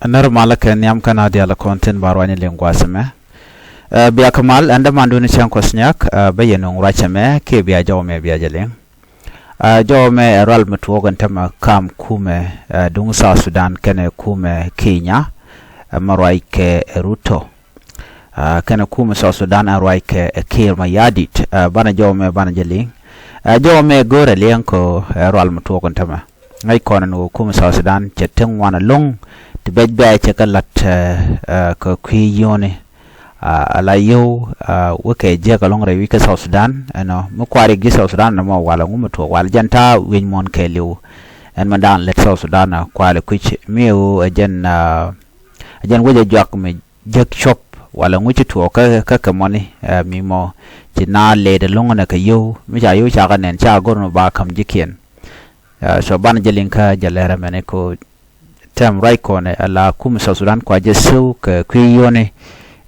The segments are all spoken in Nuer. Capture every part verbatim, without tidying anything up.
Nɛr malä kɛ nhiam kä na diaal kɔn tin ba ruany liŋ gua̱a̱th ɛmɛ. Ɛ, bia kɛ mal, ɛn dämandun Cäŋ Kuɔth Nyak, ɛ, bä yɛ nuŋ ruac ɛmɛ kiɛ bia jɔw mɛ bia jɛ liŋ. Ɛ, jɔw mɛ ɛ rual mi tuɔɔk ɛn tämɛ kam kumɛ, ɛ, duŋ South Sudan kɛnɛ kumɛ Kenya, ɛ, mɛ ruac kɛ, ɛ, Ruto. Ɛ, kɛnɛ kumɛ South Sudan ɛ ruac kɛ, ɛ, Kiir Mayardit. Ɛ, banɛ jɔw mɛ banɛ jɛ liŋ. Ɛ, jɔw mɛ go̱o̱rɛ liɛŋ kɛ, ɛ, rual mi tuɔɔk ɛn tämɛ. Ŋäc kɔn ɛn ɣöö kumɛ South Sudan cɛ ti ŋuan ɛlɔ̱ŋ ti bɛc bɛ̈ɛ̈ cɛ kɛ la̱t, ɛ, ɛ, kɛ kui̱ yio̱o̱ni. Ɛ, ala yio̱w, ɛ, wekɛ jiäk ɛlɔ̱ŋ rɛy wi̱c kä South Sudan ɛnɔ mi kua̱r yɛ ji̱ South Sudan ɛnɔ mɔ walɛ ŋu mi tuɔɔk walɛ jɛn ta̱a̱ wi̱c muɔ̱ɔ̱n kɛɛliw. Ɛn mɛn da̱a̱n lät South Sudan ɛ kualɛ kui̱c mi ɣöö ɛ jɛn, ɛ, ɛ jɛn wec ɛ juak mi jek cuɔp walɛ ŋu ci tuɔɔk kä, kä kɛ mɔni, ɛ, mi mɔ ci na lɛɛt ɛlɔ̱ŋ ɛnɛ kɛ yio̱w mi ca yio̱w ca kɛ nɛn ca go̱r ɛnɔ ba ka̱m ji̱kiɛn. Ɛ, so banɛ jɛ liŋ kä jɛ lɛr ɛmɛni ko tɛm ruac kɔnɛ ala kumɛ South Sudan kua jɛ siew kɛ kui̱ yio̱o̱ni.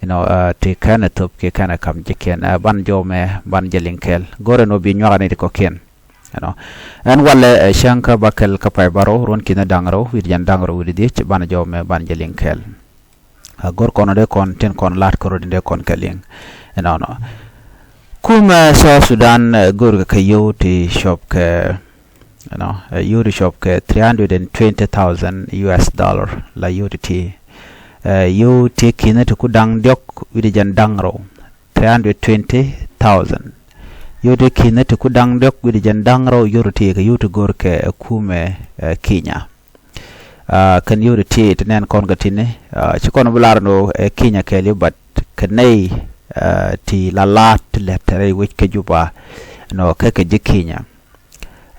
You know, ɛ, ti kɛn ɛ thop kiɛ kɛn ɛ ka̱m ji̱kiɛn. Ɛ, banɛ jɔw mɛ banɛ jɛ liŋ kɛɛl go̱rɛ nɔ bi nyuak ani ti kɔ̱kiɛn. You know, ɛn walɛ, ɛ, Cäŋ kä bäkɛl kä pay bärɔw ruɔ̱n ki̱n da̱ŋ rɛw wi̱cdɛ jiɛn da̱ŋ rɛw wi̱cdɛ dhieec banɛ jɔw mɛ banɛ jɛ liŋ kɛɛl. Ɛ, go̱r kɔn dee kɔn tin kɔn la̱t kɛ rɔ din dee kɔn kɛ liŋ. Ɛnɔnɔ. Kumɛ, ɛ, South Sudan, ɛ, go̱r kɛ kɛ yio̱w ti cuɔp kɛ, you know, ɛ, yio̱w ti cuɔp kɛ three hundred and twenty thousand U S dollar la yio̱w ti ti. Ɛ, yio̱w ti ki̱n ti ku da̱ŋ diɔ̱k wi̱cdɛ jiɛn da̱ŋ rɛw. Three hundred twenty thousand. Yio̱w ti ki̱n ti ku da̱ŋ diɔ̱k wi̱cdɛ jiɛn da̱ŋ rɛw yio̱w ti ti kɛ yio̱w ti go̱r kɛ, ɛ, kumɛ, ɛ, Kenya. Ɛ, kɛn yio̱w ti ti ti nɛn kɔn kɛ ti̱ni, ɛ, ci kɔn bi lar ɛn ɣöö ɛ Kenya kɛɛliw, but kɛ nɛy, ɛ, ti la la̱a̱t ti lät rɛy wec kä Juba, you know, kɛ kɛ ji̱ Kenya.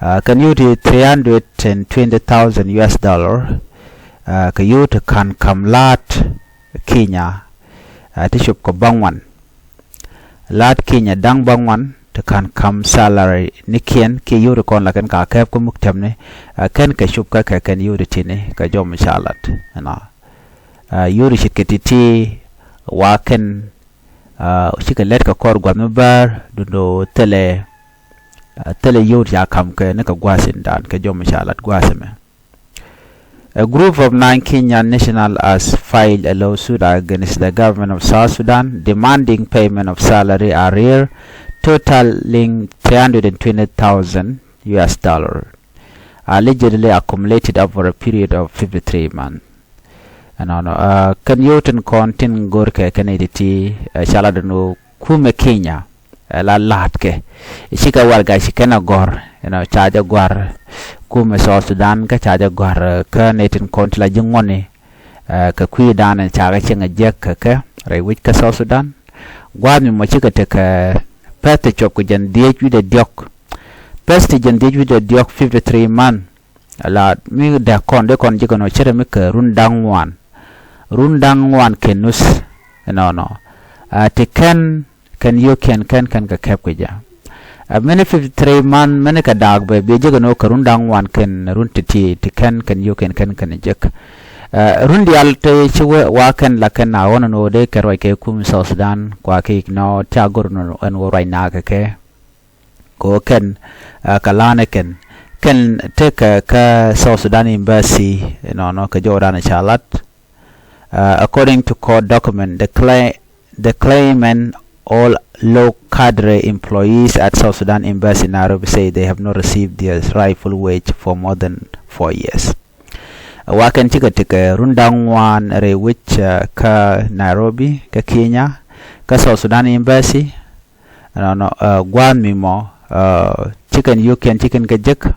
Ɛ, kɛn yio̱w ti three hundred and twenty thousand U S dollar, ɛ, kɛ yio̱w ti ka̱n ka̱m la̱a̱t Kenya, ɛ, ti cop kɛ bäŋuan. La̱a̱t Kenya da̱ŋ bäŋuan ti ka̱n ka̱m salary nikiɛn kiɛ yio̱w ti kɔn la kɛn ka kɛp kä muk tɛmni, ɛ, kɛn kɛ cop kä kɛ kɛn yio̱w ti ti̱ni kɛ jɔw mi ca lat. Ɛnɔ. Ɛ, yio̱w ti ce̱tkɛ ti̱ti̱ wa kɛn, ɛ, cikɛ lɛt kɛ kɔr gua̱th mi bäär dundo thilɛ, ɛ, thilɛ yio̱w ti ca ka̱m kɛ ni kɛ gua̱a̱th in dan kɛ jɔw mi ca lat gua̱a̱th ɛmɛ. A group of nine Kenyan national has filed a lawsuit against the government of South Sudan demanding payment of salary arrear totaling three hundred and twenty thousand U S dollar, allegedly accumulated over a period of fifty-three months. Ɛnɔnɔ, ɛ, kɛn yio̱w tin kɔn tin go̱r kɛ kɛn iti ti, ɛ, ca lat ɛn ɣöö kumɛ Kenya, ɛ, la la̱a̱tkɛ. Cikɛ warɛga ci kɛn ɛ gɔ̱r, you know, ca jɛ gɔ̱a̱r kumɛ South Sudan kä ca jɛ gɔ̱a̱r, ɛ, kä nɛy tin kɔn ti la ji̱ ŋuɔ̱ni, ɛ, kɛ kui̱dan ca kɛ cieŋ ɛ jiäk kɛ kɛ rɛy wec kä South Sudan. Gua̱a̱th mi mɔ cikɛ tekɛ pɛth ti cuɔp kɛ jiɛn dhieec wi̱cdɛ diɔ̱k. Pɛth ti jiɛn dhieec wi̱cdɛ diɔ̱k, fifty-three month. Ala mi dee kɔn dee kɔn ji̱ kɛn ɔ ce̱tɛ mi kɛ run da̱ŋ ŋuan. Run da̱ŋ ŋuan kɛ nuth. Ɛnɔnɔ. Ɛ, ti kɛn kɛn yio̱kiɛn kɛn kɛn kɛ kɛp kɛ jɛ. Ɛ, mini fifty-three month mini kɛ daak bɛ bi jek ɛn ɣöö kɛ run da̱ŋ ŋuan kɛn run ti̱ti̱ ti kɛn kɛn yio̱kiɛn kɛn kɛn jek. Ɛ, run diaal te ci wee wa kɛn la kɛn a ɣɔn ɛn ɣöö dee kɛ ruac kɛ kum South Sudan kua kɛ ignore ti a go̱r ɛn ɣöö ruac naakɛ kɛ. Kɛ ɣöö kɛn, ɛ, kɛ la̱a̱nɛ kɛn kɛn tekɛ kä South Sudan Embassy, you know, nɔ kɛ jɔwdan ca lat. Uh, according to court document, the, cla- the claimant, all low cadre employees at South Sudan Embassy Nairobi, say they have not received their rightful wage for more than four years. Wa kɛn cikɛ tekɛ run da̱ŋ ŋuan rɛy wec, uh, kä Nairobi kä Kenya kä South Sudan Embassy. Ɛnɔnɔ, uh, gua̱a̱th mi mɔ, uh, cikɛn yio̱kiɛn cikɛn kɛ jek.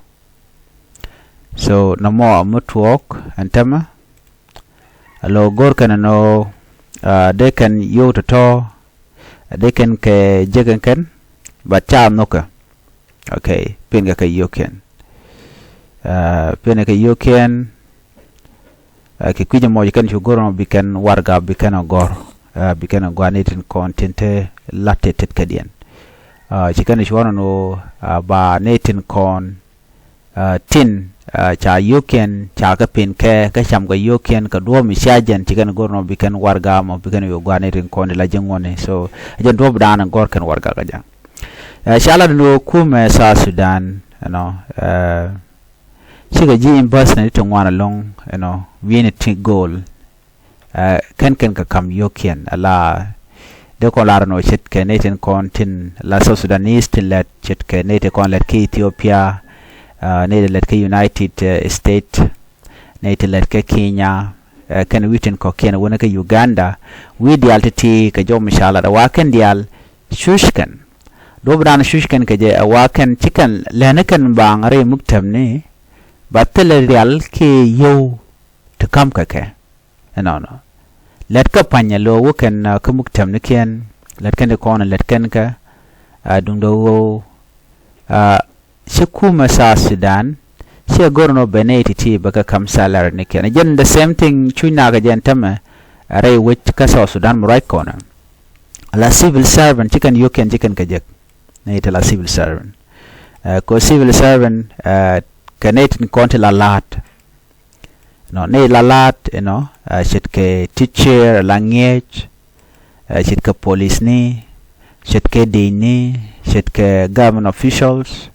So nɔmɔ a mi tuɔɔk ɛn tämɛ. Alo go̱r kɛn ɛn ɣöö, uh, dee kɛn yio̱w tɔ̱tɔ̱, dee kɛn kɛ jek ɛn kɛn, but ca nhɔkɛ. Okay, pin kɛ kɛ yio̱kiɛn. Uh, pin kɛ yio̱kiɛn. Uh, kɛ kui̱c ɛmɔ ci kɛn cu go̱r ɛn ɣöö bi kɛn warɛga bi kɛn ɛ gɔ̱r. Uh, bi kɛn ɛ gɔ̱r ni tin kɔn tin te lat te tet kädiɛn. Uh, ci kɛn cu ɣɔn ɛn ɣöö, uh, ba ni tin kɔn uh, tin, uh, ca yio̱kiɛn ca kɛ pin kɛ kä cam kɛ yio̱kiɛn kɛ duɔ̱ɔ̱p mi cia jɛn ci kɛn go̱r nɔ bi kɛn warɛga mɔ bi kɛn wi̱i̱ gua̱a̱r ni rin kɔn di la ji̱ ŋuɔ̱ni. So ɛ jɛn duɔ̱ɔ̱p dan go̱r kɛn warɛga kɛ jɛ. Uh, ca lat ni wä kumɛ South Sudan, you know, uh, cikɛ ji̱ embassy ni ti ŋuan ɛlɔ̱ŋ, you know, wi̱i̱ni ti go̱o̱l. Ɛ, kɛn kɛn kɛ ka̱m yio̱o̱kiɛn ala dee kɔn lar nɔ ce̱tkɛ nɛy tin kɔn tin la South Sudanese ti lɛt, ce̱tkɛ nɛy ti kɔn lɛt kä Ethiopia, ɛ, nɛy ti lɛt kä United, ɛ, State, nɛy ti lɛt kä Kenya, ɛ, kɛn wi̱i̱ tin kɔ̱kiɛn wänä kä Uganda. Wi̱i̱ diaal ti̱ti̱ kɛ jɔw mi ca lat a wa kɛn diaal cuc kɛn. Duɔ̱p dan cuc kɛn kɛ jɛ a wa kɛn ci kɛn lɛni kɛn baaŋ rɛy muktämni. Ba thilɛ rial kiɛ yio̱w ti ka̱m kɛ kɛ. Ɛnɔnɔ. Lɛt kä pa̱nyɛ lo̱o̱ wä kɛn, ɛ, kä muktämnikiɛn. Lɛt kɛn ti kɔn lɛt kɛn kɛ, ɛ, duundɛ ɣöö, ɛ, ci kumɛ South Sudan, ci a go̱r nɔ ben nɛy ti̱ti̱ bɛ kɛ ka̱m salary nikiɛn. Jɛn the same thing cuc nakä jɛn tämɛ, ɛ, rɛy wec kä South Sudan mi ruac kɔnɛ. Ala civil servant ci kɛn yio̱kiɛn ci kɛn kɛ jek. Nɛy ti la civil servant. Ɛ, kɛ civil servant, ɛ, kɛ nɛy tin kɔn ti la la̱a̱t. Nɔ, nɛy la la̱a̱t, you know, ɛ, ce̱tkɛ teacher, la ŋi̱eec, ɛ, ce̱tkɛ policeni, ce̱tkɛ deecni, ce̱tkɛ government officials.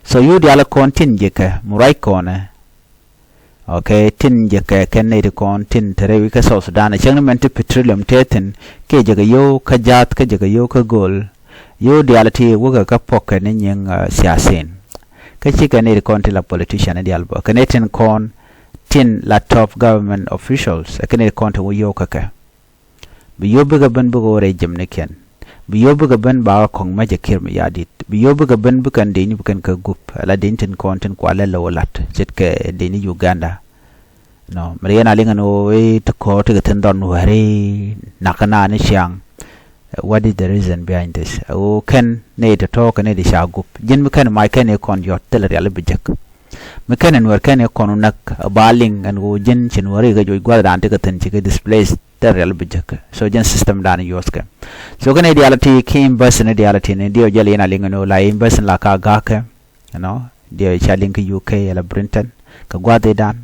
So yio̱w diaal kɔn tin jekɛ mi ruac kɔnɛ. Okay, tin jekɛ kɛn nɛy ti kɔn tin te rɛy wi̱i̱ kä South Sudan. Cäŋ ni mɛn ti petroleum te thi̱n, kiɛ jekɛ yio̱w kä ja̱a̱th, kä jekɛ yio̱w kä go̱o̱l. Yio̱w diaal ti wäkɛ kä puɔ̱kɛ ni nyiŋ, ɛ, siasin. Kä cikɛ nɛy ti kɔn tin la politician ni diaal bä. Kɛ nɛy tin kɔn tin la top government officials. Ɛ kɛ nɛy ti kɔn tin wä yio̱w kä kɛ. Bi yio̱w bikɛ ben bikɛ wä rɛy jɛmnikiɛn. Bi yio̱w bikɛ ben ba kɔŋ mecɛ Kiir Mayardit. Bi yio̱w bikɛ ben bikɛn dec ni bikɛn kɛ gup. Ala dec ni tin kɔn tin kualɛ lɛ wä lat. Ce̱tkɛ dec ni Uganda. Nɔ, mɛ yɛn a liŋ ɛn ɣöö i̱ ti kɔɔr ti kɛ thi̱n dhɔr nuääri nakä naan i̱ ciaŋ. What is the reason behind this? Ɛ ɣöö kɛn nɛy ti tɔ̱ kɛ nɛy ti ca gup. Ji̱n mi kɛn mac kɛn i̱ kɔn yɔ̱t thilɛ rial i̱ bi jek. Mi kɛn in nuɛr kɛn i̱ kɔn näk ba liŋ ɛn ɣöö ji̱n ci nuɛr i̱ kɛ joc gua̱th daan ti kɛ thi̱n ci kɛ displace thil rial bi jek. So ji̱n system daan i̱ yuɔthkɛ. So kɛn i̱ diaal ti ki embassy ni diaal ti ni diɔ jɛl in a liŋ in ɣöö la embassy la ka ga̱kɛ. You know, diɔ ca liŋ ki U K ala Britain kɛ gua̱th i̱ daan.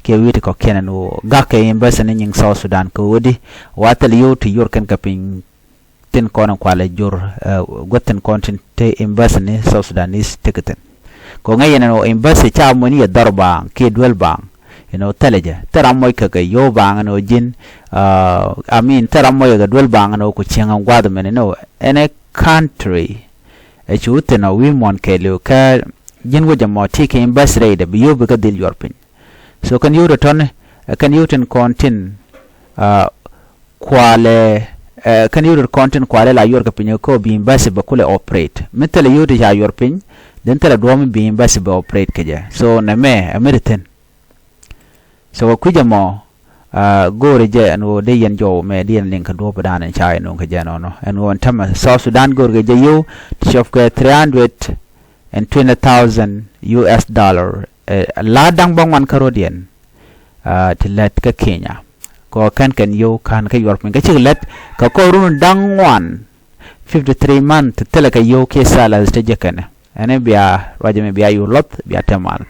Kiɛ wi̱i̱ ti kɔ̱kiɛn ɛn ɣöö ga̱kɛ embassy ni nyiŋ South Sudan kɛ ɣöö di wa thil yio̱w ti yor kɛn kɛ piny tin kɔn in kualɛ jor, ɛ, guäth tin kɔn tin te embassy ni South Sudanese ti kɛ thi̱n. Kɛ ŋäc yɛn ɛn ɣöö embassy ca muɔ̱ny yɛ dhɔr baaŋ kiɛ duel baaŋ. You know, thilɛ jɛ thil ram muɔc kɛ kɛ yio̱w baaŋ ɛn ɣöö ji̱n, ɛ, I mean, thil ram muɔc kɛ kɛ duel baaŋ ɛn ɣöö ku cieŋ ɛn gua̱th mɛn, you know, any country. Ɛ cu thi̱n ɔ wi̱i̱ muɔ̱n kɛɛliw kä ji̱n wec ɛmɔ ti kɛ embassy rɛydɛ bi yio̱w bi kɛ dhil yuɔr piny. So kɛn yio̱w tɔ̱tɔ̱ni, ɛ, kɛn yio̱w tin kɔn tin, ɛ, kualɛ, ɛ, kɛn yio̱w tin kɔn tin kualɛ la yuɔr kɛ piny ɛ kɔ bi embassy bɛ kulɛ operate. Mi thilɛ yio̱w ti ca yuɔr piny, then thilɛ duɔ̱ɔ̱p mi bi embassy bɛ operate kɛ jɛ. So nɛmɛ ɛ mi ti thi̱n. So kɛ kui̱c ɛmɔ, ɛ, go̱o̱ri jɛ ɛn ɣöö dee yɛn jɔw mɛ dee yɛn liŋ kɛ duɔ̱ɔ̱p dan in ca yɛ nuŋ kɛ jɛ nɔnɔ. Ɛn ɣöö ɛn tämɛ South Sudan go̱o̱ri kɛ jɛ yio̱w ti cɔp kɛ three hundred and twenty thousand U S dollar. Ɛ, la da̱ŋ bä ŋuan kä ro̱diɛn, ɛ, ti lät kä Kenya. Kɔ kɛn kɛn yio̱w ka̱n kä yuɔr piny kä cik lät kɛ kɔ run da̱ŋ ŋuan, fifty three month, thilɛ kɛ yio̱w kiɛ salaries te jɛ kɛnɛ. Ɛn i̱ bia ruacɛ mi bia yio̱w luɔth bia te mal.